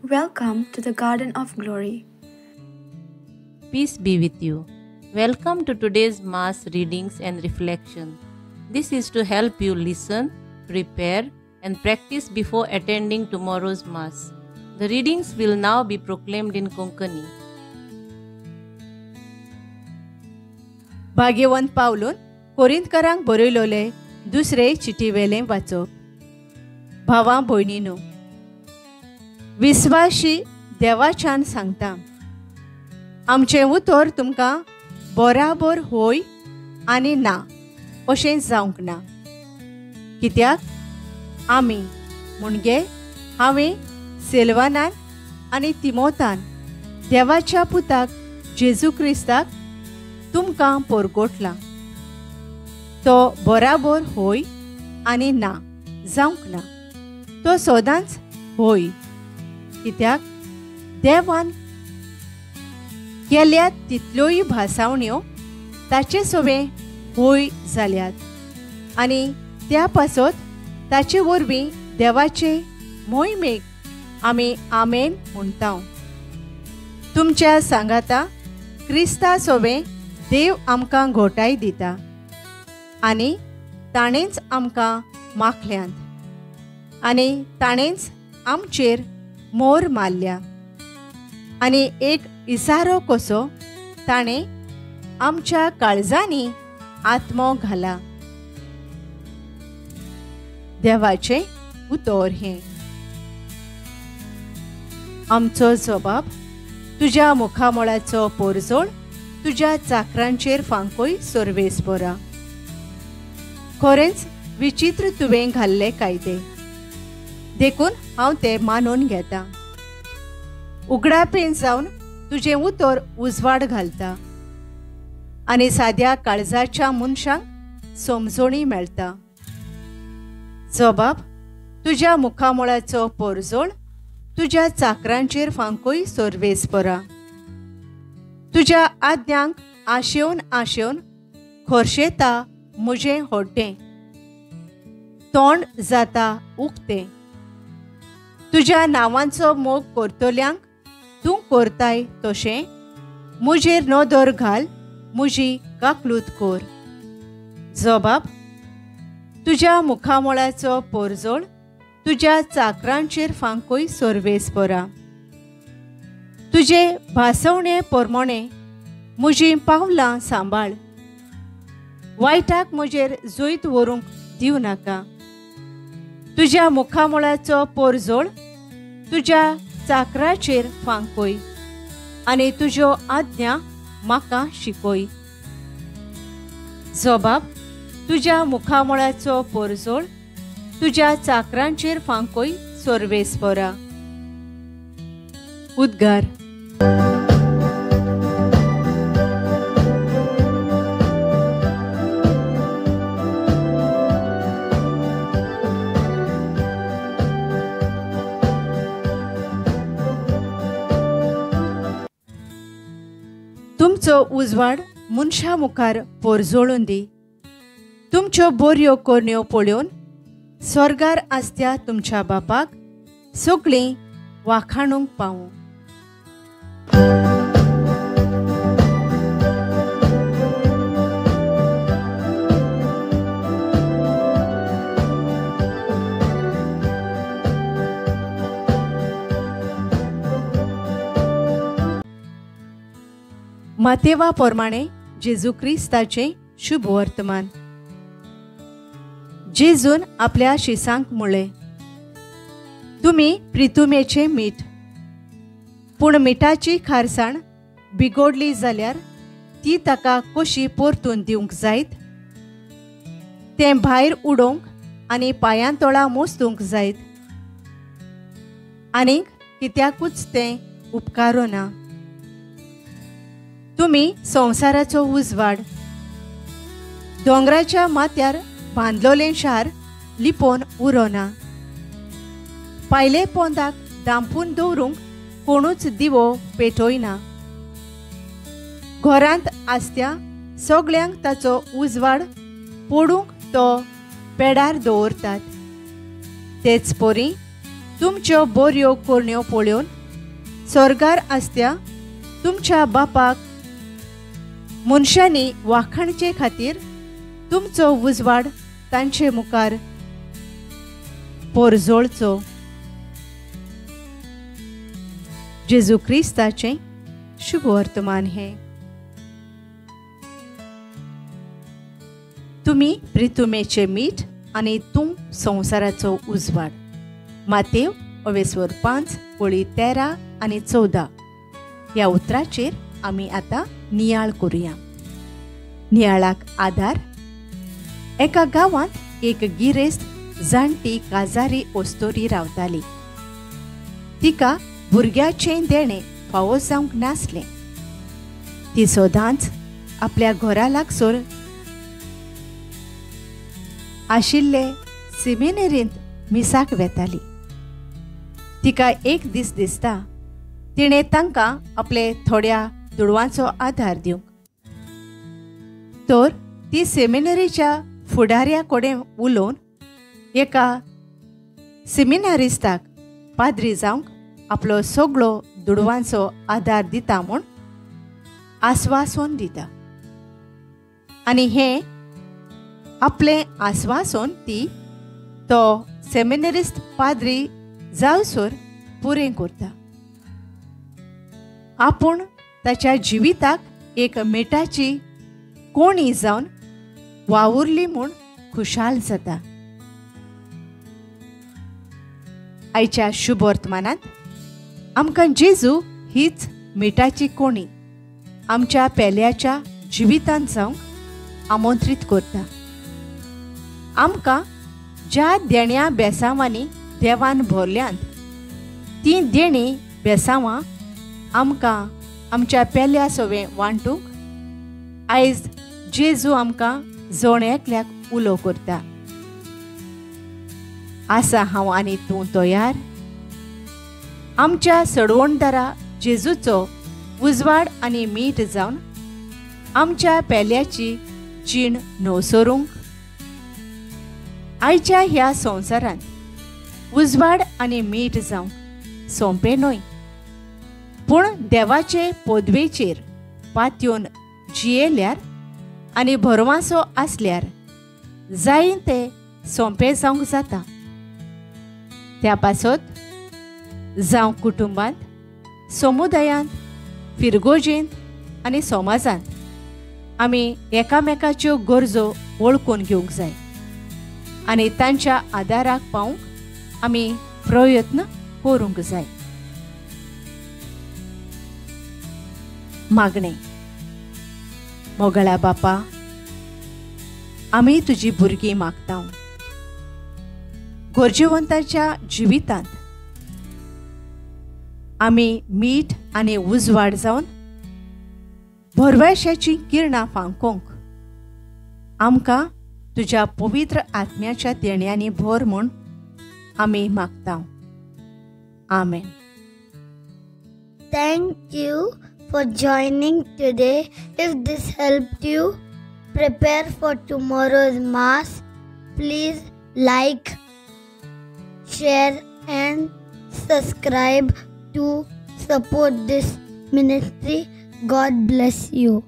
Welcome to the Garden of Glory. Peace be with you. Welcome to today's Mass readings and reflection. This is to help you listen, prepare, and practice before attending tomorrow's Mass. The readings will now be proclaimed in Konkani. भाग्यवंत पावलून कोरिंतकारांक बरयलोले दुसरे चिटीवेलें वाचप. भावां भयणीनो, विस्वाशी देवाच्यान सांगता, आमचें उतर तुमकां बराबर होय आनी ना अशें जावंक ना. कित्याक आमी म्हणजे हांवें सेल्वानान आनी तिमोतान देवाच्या पुताक जेजू क्रिस्ताक तुमकां परगटला. तो बराबर होय आनी ना जावंक ना, तो सदांच होय. कित्याक देवान केल्यात तितल्योय भासावण्यो ताचे सवें होय जाल्यात आनी त्या पासत ताचे वरवीं देवाचे मोहिमेक आमी आमेन म्हणटा. तुमच्या सांगाता क्रिस्ता सवें देव आमकां घोटाय दिता आनी ताणेंच आमकां माखल्यांत आनी ताणेंच आमचेर मोर मारल्या आनी एक इसारो कसो ताणें आमच्या काळजांनी आत्मो घाला. देवाचें उतर हें. आमचो जबाब तुज्या मुखामळाचो पोरजोळ तुज्या चाकरांचेर फांकोय सर्वेस बरा. खरेंच विचित्र तुवें घाल्ले कायदे, देखून हांव ते मानून घेता. उगडापेन जावन तुजें उतर उजवाड घालता आनी साद्या काळजाच्या मनशांक समजोणी मेळटा. जबाब तुज्या मुखामळाचो पोरजोळ तुज्या चाकरांचेर फांकोय सर्वेस बरा. तुज्या आज्ञांक आशेवन आशेवन खोर्शेता म्हजें होड्डें, तोंड जाता उक्तें. तुज्या नांवांचो मोग करतल्यांक तूं करताय तशें म्हजेर नदर घाल, म्हजी काकलूत कर. जबाब तुज्या मुखामळाचो पोरजोळ तुज्या चाकरांचेर फांकोय सर्वेस बरा. तुजे भासवणे परमणे म्हजीं पावलां सांबाळ, वायटाक म्हजेर जैत व्हरूंक दिवं नाका. तुज्या मुखामळाचो पोरजोळ तुज्या चाकराचेर फांकोय आनी तुज्यो आज्ञा म्हाका शिकोय. जबाब तुज्या मुखामळाचो पोरजोळ तुज्या चाकरांचेर फांकोय सर्वेस बरा. उद्गार. तुमचो उजवाड मनशा मुखार पोरजोळून दी. तुमच्यो बऱ्यो करण्यो पळोवन स्वर्गार आसत्या तुमच्या बापाक सगळीं वाखाणूंक पावूं. मातेवा प्रमाणे जेजू क्रिस्ताचें शुभ वर्तमान. जेजून आपल्या शिसांक म्हळें, तुमी प्रितुमेचें मीठ, पूण मिठाची खारसाण बिगोडली जाल्यार ती ताका कशी परतून दिवंक जायत? तें भायर उडोवंक आनी पांयांतोळा मोस्तूंक जायत, आनीक कित्याकूच तें उपकारोना. तुमी संवसाराचो उजवाड. दोंगराच्या माथ्यार बांदलोलें शार लिपोवन उरोना. पायले पोंदाक दांपून दवरूंक कोणूच दिवो पेटयना. घरांत आसत्या सगळ्यांक ताचो उजवाड पडूंक तो पेडार दवरतात. तेच परी तुमच्यो बऱ्यो करण्यो पळोवन स्वर्गार आसत्या तुमच्या बापाक मनशांनी वाखाणचे खातीर तुमचो उजवाड तांचे मुखार पोरजोळचो. जेजू क्रिस्ताचें शुभ वर्तमान हें. तुमी प्रितुमेचें मीठ आनी तूं संवसाराचो उजवाड. मातेव अवेस्वर 5 ओळी 13 आनी 14 ह्या उतराचेर आमी आतां नियाळ करुया. नियाळाक आदार. एका गांवांत एक गिरेस्त जाणटी काजारी ओस्तोरी रावताली. तिका भुरग्याचें देणें फावो जावंक नासलें. ती सदांच आपल्या घरा लागसर आशिल्ले सिमिनेरींत मिसाक वेताली. तिका एक दीस दिसता तिणें तांकां आपले थोड्या दुडवांचो आदार दिवंक, तर ती सेमिनरीच्या फुडाऱ्या कडेन उलोवन एका सेमिनारिस्ताक पाद्री जावंक आपलो सगळो दुडवांचो आदार दिता म्हूण आस्वासन दिता आनी हें आपलें आस्वासन ती तो सेमिनरिस्त पाद्री जावसर पुरें करता. आपूण ताच्या जिविताक एक मिठाची कोणी जावन वावुरली म्हूण खुशाल जाता. आयच्या शुभ वर्तमानांत आमकां जेजू हीच मिठाची कोणी आमच्या पेल्याच्या जिवितांत जावंक आमंत्रीत करता. आमकां ज्या देण्या बेसांवांनी देवान भरल्यांत तीं देणीं बेसांवां आमकां आमच्या पेल्या सवें वांटूंक आयज जेजू आमकां जण एकल्याक उलो करता. आसा हांव आनी तूं तयार? आमच्या सडवणदारा जेजूचो उजवाड आनी मीठ जावन आमच्या पेल्याची जीण नवसरूंक. आयच्या ह्या संवसारांत उजवाड आनी मीठ जावंक सोंपें न्हय, पूण देवाचे पदवेचेर पातयेवन जियेल्यार आनी भरवांसो आसल्यार जाय तें सोंपें जावंक जाता. त्या पासत जावं कुटुंबांत, समुदायांत, फिरगोजेंत आनी समाजांत आमी एकामेकाच्यो गरजो वळखून घेवंक जाय आनी तांच्या आदाराक पावूंक आमी प्रयत्न करूंक जाय. मागणें. मोगळा बापा, आमी तुजी भुरगीं मागता. गरजेवंताच्या जिवितांत आमी मीठ आनी उजवाड जावन भरवश्याचीं किरणां फांकोवंक आमकां तुज्या पवित्र आत्म्याच्या देण्यांनी भर म्हूण आमी मागता. आमेन. Thank you for joining today. If this helped you prepare for tomorrow's mass, please like, share and subscribe to support this ministry. God bless you.